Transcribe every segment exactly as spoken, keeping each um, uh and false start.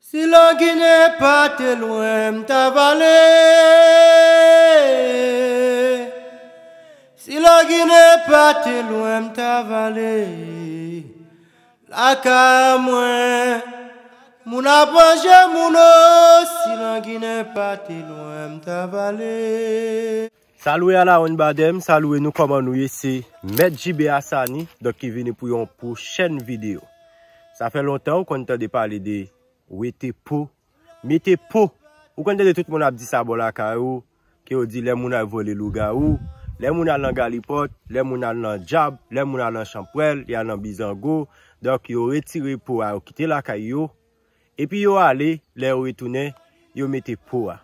Si Langinen pa te lwen, m ta vale. Si Langinen pa te lwen, m ta vale. Lakay mwen, moun ap manje moun o. Si Langinen pa te lwen, m ta vale. Salut à la One Badem, salut nou, kòman nou ye? Se Mèt J B Hassani, donk ki vini pou yon pwochèn videyo. Sa fè lontan ou konn tande pale de wete po, mete po. Ou konn tande tout moun ap di sa bò lakay ou, ke yo di lè moun al vole lougawou, lè moun al nan galipòt, lè moun al nan djab, lè moun al nan chanpwèl, y al nan bizango. Donk yo retire po a, yo kite lakay yo. Epi yo ale, lè yo retounen, yo mete po a.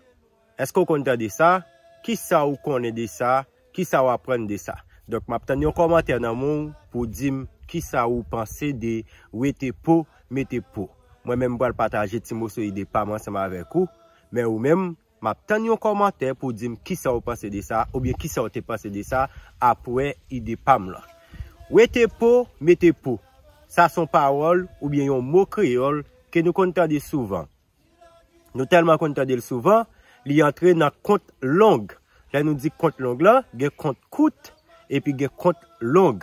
Èske w konn tande sa? Kisa ou konnen de sa? Kisa w aprann de sa? Donk, m ap tann yon kòmantè nan men w pou di m kisa ou panse de wete po, mete po. Mwen menm, m pral pataje ti moso ide pa m ansanm avèk ou, men ou menm, m ap tann yon kòmantè pou di m kisa w panse de sa, oubyen kisa w te panse de sa apre ide pa m lan. Wete po, mete po. Sa se yon pawòl oubyen yon mo kreyòl ke nou konn tande souvan. Nou tèlman konn tande l souvan, li antre nan kont long. Lè nou di kont long lan, gen kont kout, epi gen kont long.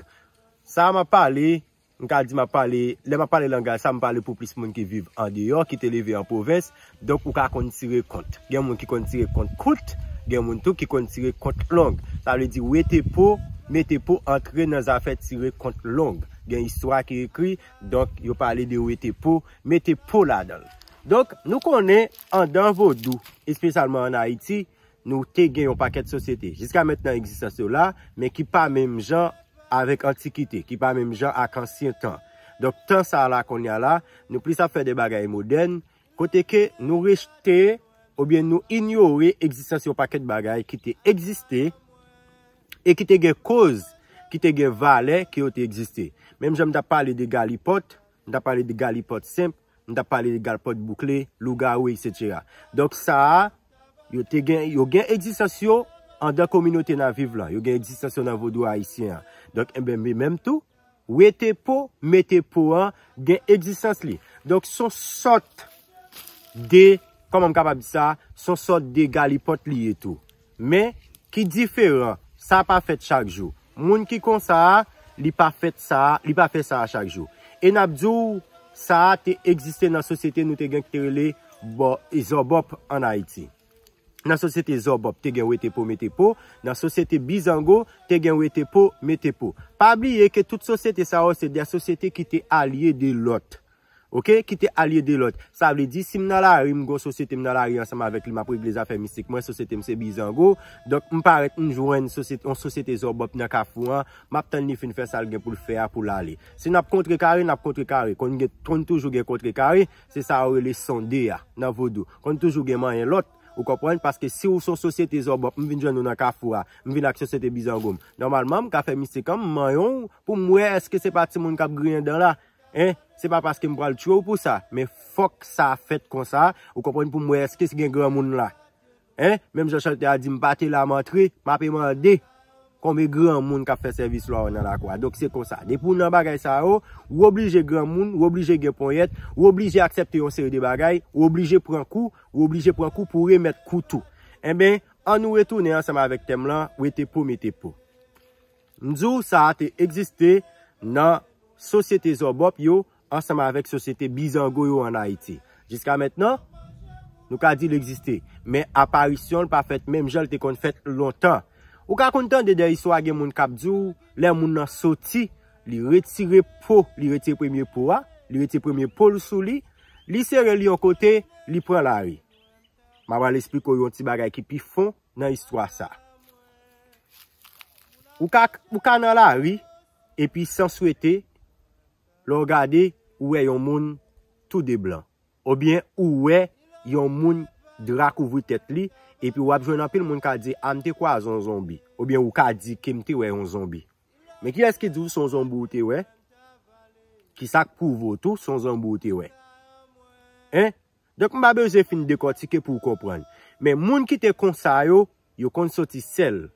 Sa a m ap pale, m ka di m ap pale, lè m ap pale langaj sa, m pale pou plis moun ki viv andeyò, ki te leve an pwovens, donk ou ka konn tire kont. Gen moun ki konn tire kont kout, gen moun tou ki konn tire kont long. Sa vle di wete po, mete po antre nan zafè tire kont long. Gen istwa ki ekri, donk yo pale de wete po, mete po ladan l. Donk, nou konnen andan vodou, espesyalman ann Ayiti, nou te gen yon pakèt sosyete. Jiska mentnan egzistans yo la, men ki pa menm jan avèk antikite, ki pa menm jan ak ansyen tan. Donk, tan sa a la kounye a la, nou plis ap fè de bagay modèn, kote ke nou rejte oubyen nou inyore egzistans yon pakèt bagay ki te egziste e ki te gen koz, ki te gen valè ke yo te egziste. Menm jan m t ap pale de galipòt, m t ap pale de galipòt senp, m t ap pale de galipòt boukle, lougawou, etsetera. Donk sa a, yo te gen, yo gen egzistans yo andan kominote n ap viv lan, yo gen egzistans yo nan vodou ayisyen an. Donk, enben, men menm tou, wete po, mete po an, gen egzistans li. Donk, s on sòt de, kòman m kapab di sa, s on sòt de galipòt li ye tou. Men, ki diferan, sa pa fèt chak jou. Moun ki konsa a, li pa fèt sa a, li pa fè sa a chak jou. E n ap di w, sa a te egziste nan sosyete nou te gen ki te rele bò-, zòbòp ann Ayiti. Nan sosyete zòbòp, te gen wete po, mete po. Nan sosyete bizango, te gen wete po, mete po. Pa bliye ke tout sosyete sa yo, se de sosyete ki te alye de lòt. Oke? Ki te alye de lòt. Sa vle di, si m nan lari, m gon sosyete, m nan lari ansanm avèk li, m ap regle zafè mistik mwen, sosyete m se bizango. Donk, m parèt, m jwenn sosyete, yon sosyete zòbòp nan kafou an, m ap tann li fin fè sa l gen pou l fè a pou l ale. Si n ap kontre kare, n ap kontre kare. Konn gen, konn toujou gen kontre kare, se sa yo rele sonde a, nan vodou. Konn toujou gen manyen lòt, ou konprann, paske si w s on sosyete zòbòp, m vin jwenn ou nan kafou a, m vin ak sosyete bizango m. Nòmalman, m ka fè mistik an, m manyen w pou m wè èske se pa timoun k ap griyen dan la. Hein? Se pa paske m pral tchwe w pou sa, men fòk sa fèt konsa, ou konprann, pou m wè èske gen granmoun la. Hein? Menm jan chantè a di, m pa te la, m antre, m ape mande konbyen granmoun k ap fè sèvis lwa yo nan lakou a. Donk, se konsa. Depi w nan bagay sa yo, ou oblije granmoun, ou oblije gen ponyèt, ou oblije aksepte yon seri de bagay, ou oblije pran kou, ou oblije pran kou pou remèt kou tou. Enben, ann nou retounen ansanm avèk tèm lan, wete po, mete po. M di w, sa a te egziste nan sosyete zòbòp yo ansanm avèk sosyete bizango yo ann Ayiti. Jiska mentnan, nou ka di l egziste, men aparisyon l pa fèt menm jan l te konn fèt lontan. Ou ka konn tande dèyè istwa, gen moun k ap di w, lè moun nan soti, li retire po, li retire premye po a, li retire premye po l sou li, li sere l yon kote, li pran lari. M a pral esplike w yon ti bagay ki pi fon nan istwa sa. Ou ka, ou ka nan lari, epi san swete, lè w gade, ou wè yon moun tou de blan. Oubyen ou wè yon moun dra kouvri tèt li, epi w ap jwenn anpil moun ka di, a, m te kwaze yon zonbi. Oubyen ou ka di ke m te wè yon zonbi. Men kiyès ki di w se yon zonbi ou te wè? Kisa k pwouve w tou se yon zonbi ou te wè? Hein? Donk, m pa bezwen fin dekòtike pou w konprann. Men moun ki te konsa yo, yo konn soti sèl.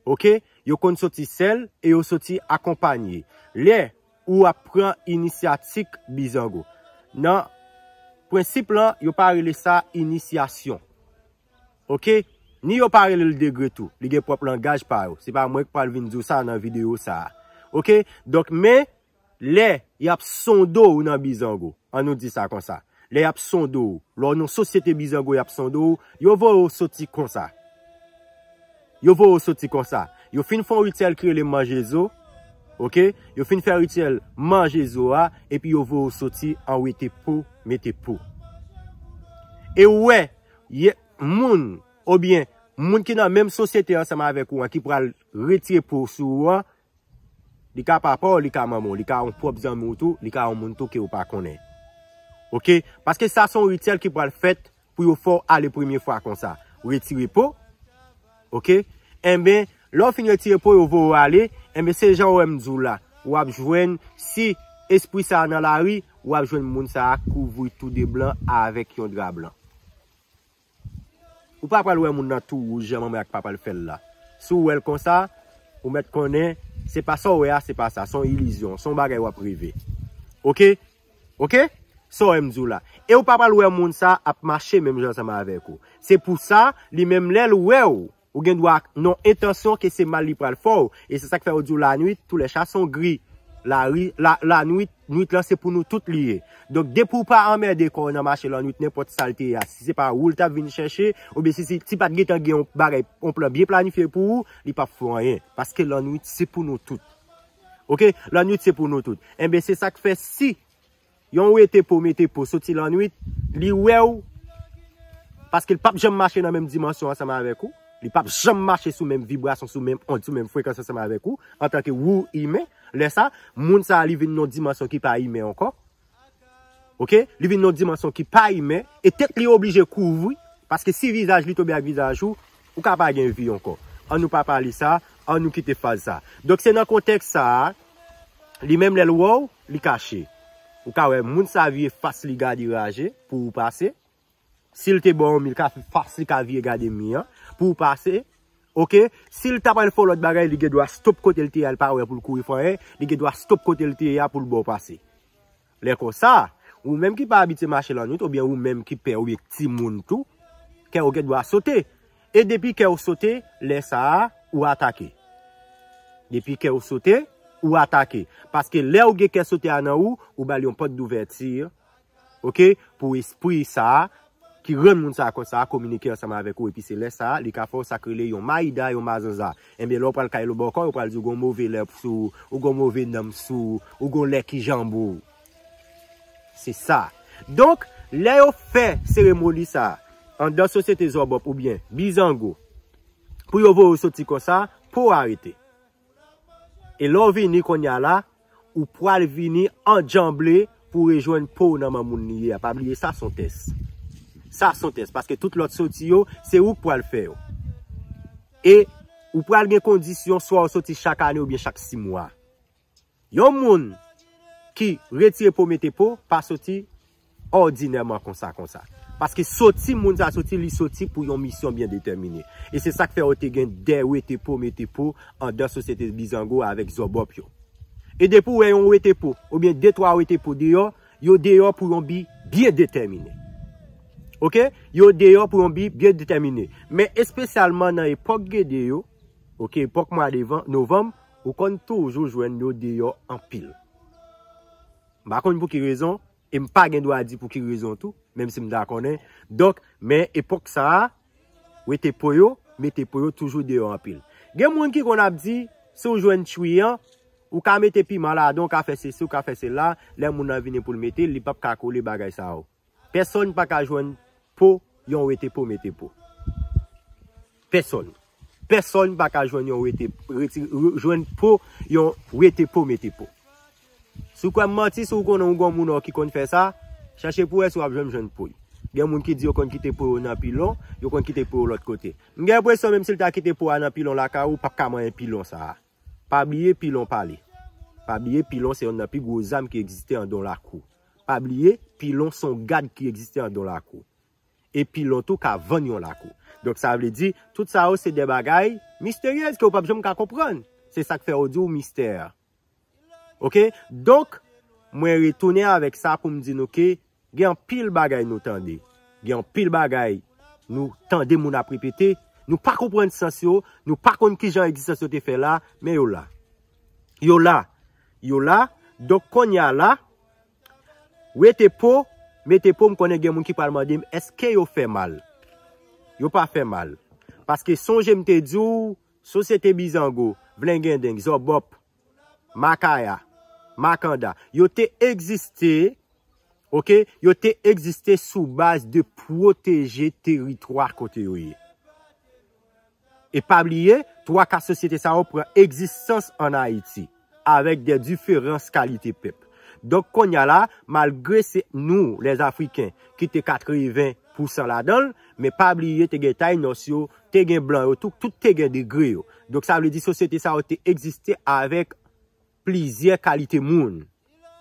Oke? Yo konn soti sèl e yo soti akonpanye. Lè ou ap pran inisyatik bizango. Nan Prensip lan, yo pa rele sa inisyasyon. Oke? Ni yo pa rele l degre tou. Li gen pwòp langaj pa yo. Se pa mwen ki pral vin di w sa nan videyo sa a. Oke? Donk, men, lè y ap sonde w nan bizango, an nou di sa konsa. Lè y ap sonde w, lè w nan sosyete bizango y ap sonde w, yo voye w soti konsa. Yo voye w soti konsa. Yo fin fè yon rityèl ki rele manje zo, oke? Yo fin fè rityèl manje zo a, epi yo voye w soti an wete po, mete po. E w wè, ye, moun, oubyen moun ki nan menm sosyete ansanm avèk ou an, ki pral retire po sou ou an, li ka papa w, li ka manman w, li ka yon pwòp zanmi w tou, li ka yon moun tou ke w pa konnen. Oke? Paske sa se yon rityèl ki pral fèt pou yo fè w ale premye fwa konsa. Retire po, oke? Enben, lè w fin retire po, yo voye w ale, enben, se jan w wè m di w la. W ap jwenn, si espri sa a nan lari, w ap jwenn moun sa a kouvri tou de blan avèk yon dra blan. Ou pa pral wè moun nan tou wouj jan manman ak papa l fè l la. Si w wè l konsa, ou mèt konnen, se pa sa w wè a, se pa sa. Se yon ilizyon, se yon bagay w ap reve. Oke? Oke? Sa w wè m di w la. E ou pa pral wè moun sa ap mache menm jan ansanm avèk ou. Se pou sa, li menm lè l wè w, ou gen dwa nan yon entansyon ke se mal li pral fè w. E se sa k fè yo di w lanwit, tous les chats sont gris. Lari, la, lanwit, nwit lan se pou nou tout li ye. Donk, depi w pa anmède kò w nan mache lannwit, nenpòt sa l te ye a, si se pa ou l t ap vin chèche, oubyen si, si, si pa t gentan gen yon bagay, yon plan byen planifye pou ou, li p ap fè w anyen. Paske lannwit se pou nou tout. Oke? Lannwit se pou nou tout. Enben, se sa k fè si yon wete po mete po soti lannwit, li wè w, paske l p ap janm mache nan menm dimansyon ansanm avèk ou. Li p ap janm mache sou menm vibrasyon, sou menm ond, sou menm frekans ansanm avèk ou, antanke ou imen. Lè sa, moun sa a, li vin nan yon dimansyon ki pa imen ankò. Oke? Li vin nan yon dimansyon ki pa imen, e tèt li oblije kouvri, paske si vizaj li tonbe ak vizaj ou, ou ka pa gen vi ankò. An nou pa pale sa, an nou kite faz sa. Donk, se nan kontèks sa a, li menm lè l wè w, li kache. Ou ka wè moun sa vire fas li gade raje pou ou pase. Si l te bò yon mi, l ka fè fas li ka vire gade mi an pou w pase. Oke? Si l ta pral fè yon lòt bagay, li gen dwa stop kote l te ye a, l pa wè pou l kouri fè anyen, li gen dwa stop kote l te ye a pou l ba w pase. Lè konsa, ou menm ki pa abitye mache lannwit, oubyen ou menm ki pè, oubyen ki timoun tou, kè w gen dwa sote. E depi kè w sote, lè sa a, ou atake. Depi kè w sote, ou atake. Paske lè w gen kè sote a nan ou, ou ba l yon pòt douvèti, oke, pou espri sa a, ki rann moun sa a konsa, kominike ansanm avèk ou, epi se lè sa a, li ka fè w sa k rele yon mayida, yon mazanza. Enben, lè w pral kay lòt bò kò, yo pral di w gon move lè sou ou, ou gon move nanm sou ou, ou gon lè ki janbe w. Se sa. Donk, lè yo fè seremoni sa a, anndan sosyete Zòbòp oubyen Bizango, pou yo voye w soti konsa, po w a rete. E lè w vini kounye a la, ou pral vini andjanble pou w rejwenn po w nan men moun li ye a. Pa bliye sa se yon tès. Sa se yon tès, paske tout lòt soti yo, se ou k pral fè yo. E ou pral gen kondisyon, swa w soti chak ane oubyen chak sis mwa. Yon moun ki retire po mete po pa soti òdinèman konsa, konsa. Paske soti moun sa soti, li soti pou yon misyon byen detèmine. E se sa k fè yo te gen de wete po mete po anndan sosyete Bizango avèk Zòbòp yo. E depi w wè yon wete po, oubyen de twa wete po deyò, yo deyò pou yon bi byen detèmine. Oke? Yo deyò pou yon bi byen detèmine. Men espesyalman nan epòk Gede yo, oke, epòk mwa devan, novanm, ou konn toujou jwenn yo deyò anpil. M pa konn pou ki rezon, e m pa gen dwa di pou ki rezon tou, menm si m ta konnen. Donk, men epòk sa a, wete po yo, mete po yo toujou deyò anpil. Gen moun ki konn ap di, si w jwenn chwi an, ou ka mete piman ladan, ou ka fè sesi, ou ka fè sela, lè moun nan vini pou l mete l, li p ap ka kole bagay sa yo. Pèsonn pa ka jwenn po yon wete po mete po. Pèsonn. Pèsonn pa ka jwenn yon wete, reti-, jwenn po yon wete po mete po. Si w kwè m manti, si w konnen w gon moun ou ki konn fè sa, chèche pou wè si w ap janm jwenn po l. Gen moun ki di yo konn kite po yo nan pilon, yo konn kite po yo lòt kote. M gen enpresyon menm si l ta kite po a nan pilon lakay ou, w p ap ka manyen pilon sa a. Pa bliye pilon pale. Pa bliye pilon se yonn nan pi gwo zam ki egziste anndan yon lakou. Pa bliye, pilon se yon gad ki egziste anndan yon lakou. E pilon tou ka vann yon lakou. Donk sa vle di, tout sa yo se de bagay misteryèz ke w p ap janm ka konprann. Se sa k fè yo di w mistè. Oke? Donk, mwen retounen avèk sa pou m di nou ke Gen anpil bagay nou tande. Gen anpil bagay nou tande moun ap repete. Nou pa konprann sans yo. Nou pa konn kijan egzistans yo te fè la. Men yo la. Yo la. Yo la. Donk, kounye a la, wete po, mete po, m konnen gen moun ki pral mande m, èske yo fè mal? Yo pa fè mal. Paske sonje m te di w, sosyete Bizango, Vlengenden, Zòbòp, Makaya, Makanda, yo te egziste, oke? Yo te egziste sou baz de pwoteje teritwa kote yo ye. E pa bliye, twa ka sosyete sa yo pran egzistans ann Ayiti, avèk de diferans kalite pèp. Donk, kounye a la, malgre se nou, lèzafriken, ki te katreven pousan ladan l, men pa bliye, te gen Tayinos yo, te gen blan yo, tout, tout te gen degre yo. Donk, sa vle di sosyete sa yo te egziste avèk plizyè kalite moun,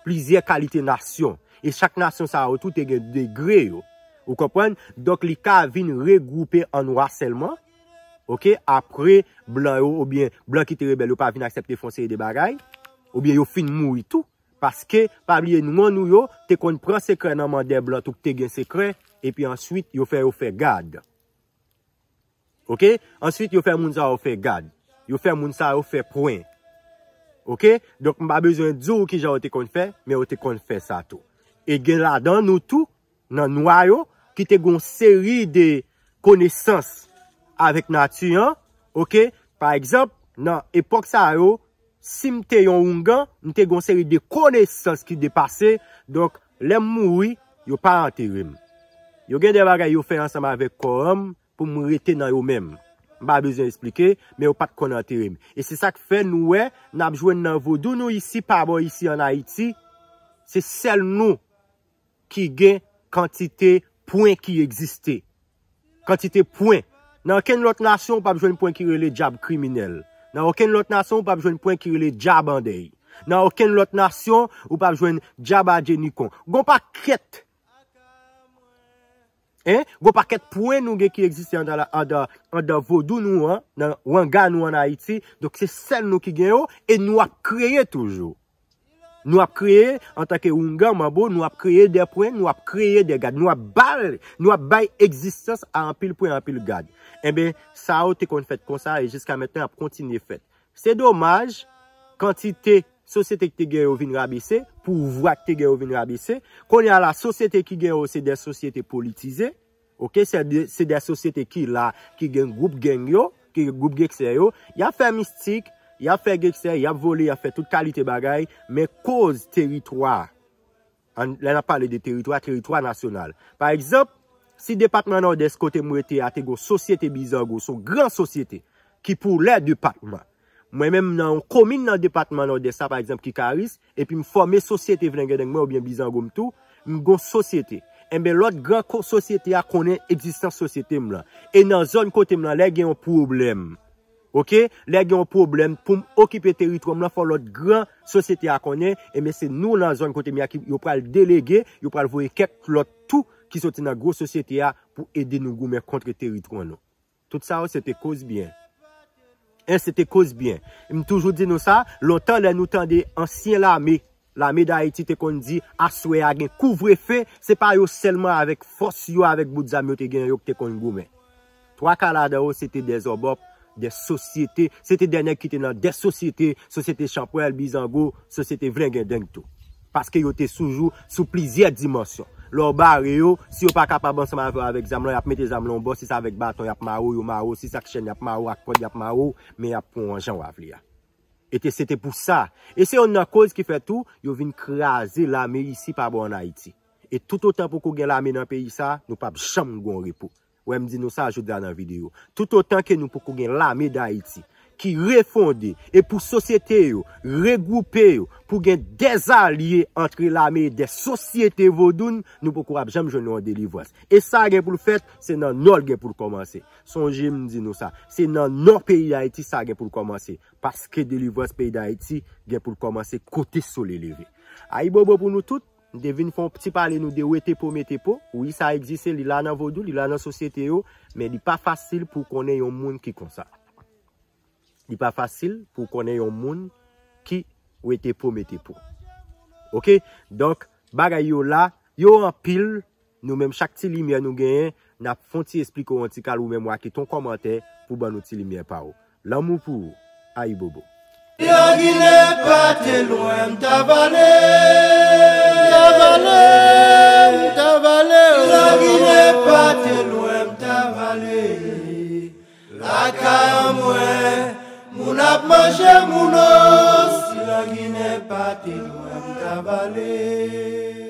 plizyè kalite nasyon. E chak nasyon sa yo tou te gen degre yo. Ou konprann? Donk, li ka vin regwoupe an nwa sèlman. Oke? Apre, blan yo, oubyen blan ki te rebèl yo pa vin aksepte fè yon seri de bagay, oubyen yo fin mouri tou. Paske, pa bliye, nwa nou yo te konn pran sekrè nan men de blan tou ki te gen sekrè, epi answit, yo fè yo fè gad. Oke? Answit, yo fè moun sa yo fè gad. Yo fè moun sa yo fè pwen. Oke? Donk, m pa bezwen di w kijan yo te konn fè, men yo te konn fè sa tou. E gen ladan nou tou, nan nwa yo, ki te gen yon seri de konesans avèk nati an. Oke? Pa egzanp, nan epòk sa yo, si m te yon oungan, m te gen yon seri de konesans ki depase. Donk, lè m mouri, yo pa antere m. Yo gen de bagay yo fè ansanm avèk kò an m pou m rete nan yo menm. M pa bezwen eksplike, men yo pa t konn antere m. E se sa k fè nou wè, n ap jwenn nan vodou nou isi, pa bò isi ann Ayiti, se sèl nou ki gen kantite pwen ki egziste. Kantite pwen. Nan okenn lòt nasyon, ou p ap jwenn pwen ki rele dyab kriminèl. Nan okenn lòt nasyon, ou p ap jwenn pwen ki rele dyab andèy. Nan okenn lòt nasyon, ou p ap jwenn dyab adjenikon. Gon pakèt, en? Gon pakèt pwen nou gen ki egziste andan, la- andan, andan vodou nou an, nan wanga nou ann Ayiti. Donk, se sèl nou ki gen yo, e nou ap kreye toujou. Nou ap kreye, antanke oungan, manbo, nou ap kreye de pwen, nou ap kreye de gad, nou ap bal, nou ap bay egzistans a anpil pwen, anpil gad. Enben, sa yo te konn fèt konsa e jiska mentnan ap kontinye fèt. Se domaj, kantite sosyete ki te gen yo vin rabese, pouvwa ki te gen yo vin rabese. Kounye a la, sosyete ki gen yo se de sosyete politize. Oke, se de, se de sosyete ki la, ki gen gwoup gang yo, ki gen gwoup geksè yo. Y ap fè mistik, y ap fè geksè, y ap vole, y ap fè tout kalite bagay, men koz teritwa, an- lè n ap pale de teritwa, teritwa nasyonal. Pa egzanp, si depatman Nòdès kote m rete a te gen yon sosyete Bizango, se yon gran sosyete, ki pou lè depatman. Mwen menm nan yon komin nan depatman Nòdès la, pa egzanp, ki Karis, epi m fòme sosyete Vlengedeng mwen oubyen Bizango m tou, m gon sosyete. Enben, lòt gran ko- sosyete a konnen egzistans sosyete m lan. E nan zòn kote m lan, lè gen yon pwoblèm, oke, lè gen yon pwoblèm pou m okipe teritwa m lan, fò lòt gran sosyete a konnen, enben, se nou nan zòn kote m ye a ki yo pral delege, yo pral voye kèk lòt tou ki soti nan gwo sosyete a pou ede nou goumen kont teritwa nou. Tout sa yo, se te koz byen. En, se te koz byen. M toujou di nou sa, lontan lè nou tande ansyen lame, lame Dayiti te konn di, aswè a gen kouvrefe, se pa yo sèlman avèk fòs yo, avèk bout zam yo te gen yo ki te konn goumen. Twa ka ladan yo, se te de zòbòp, de sosyete, se te de nèg ki te nan de sosyete, sosyete Chanpwèl, Bizango, sosyete Vlengedeng tou. Paske yo te toujou sou plizyè dimansyon. Lè w bare yo, si yo pa kapab ansanm avè w avèk zam lan, y ap mete zam lan yon bò, si se avèk baton y ap mare w, yo mare w, si se ak chèn y ap mare w, ak kòd y ap mare w, men y ap pran w an jan w a vle a. E te, se te pou sa. E se yonn nan koz ki fè tou, yo vin kraze lame isi pa bò ann Ayiti. E toutotan poko gen lame nan peyi sa, nou p ap janm gon repo. Wè m di nou sa jodi a nan videyo. Toutotan ke nou poko gen lame Dayiti ki refonde e pou sosyete yo regwoupe yo pou gen dèzalye antre lame e de sosyete vodoun, nou poko ap janm jwenn yon delivrans. E sa gen pou l fèt, se nan Nò l gen pou l kòmanse. Sonje m di nou sa, se nan Nò peyi Dayiti sa gen pou l kòmanse. Paske delivrans peyi Dayiti gen pou l kòmanse kote solèy leve. Ayibobo pou nou tout. M te vin fè yon ti pale nou de wete po mete po. Wi, sa egziste, li la nan vodou, li la nan sosyete yo, men li pa fasil pou w konnen yon moun ki konsa. Li pa fasil pou w konnen yon moun ki wete po mete po. Oke? Donk, bagay yo la, Yo anpil, nou menm chak ti limyè nou genyen, n ap fè yon ti esplike w yon ti kal ou menm w a kite yon kòmantè pou ban nou ti limyè pa w. Lanmou pou ou. Ayibobo. Lagine pa te lwen m ta vale. Ta vale, m ta vale. Lagine pa te lwen m ta vale. Lakay an mwen, moun ap manje moun o. Si Lagine pa te lwen m ta vale.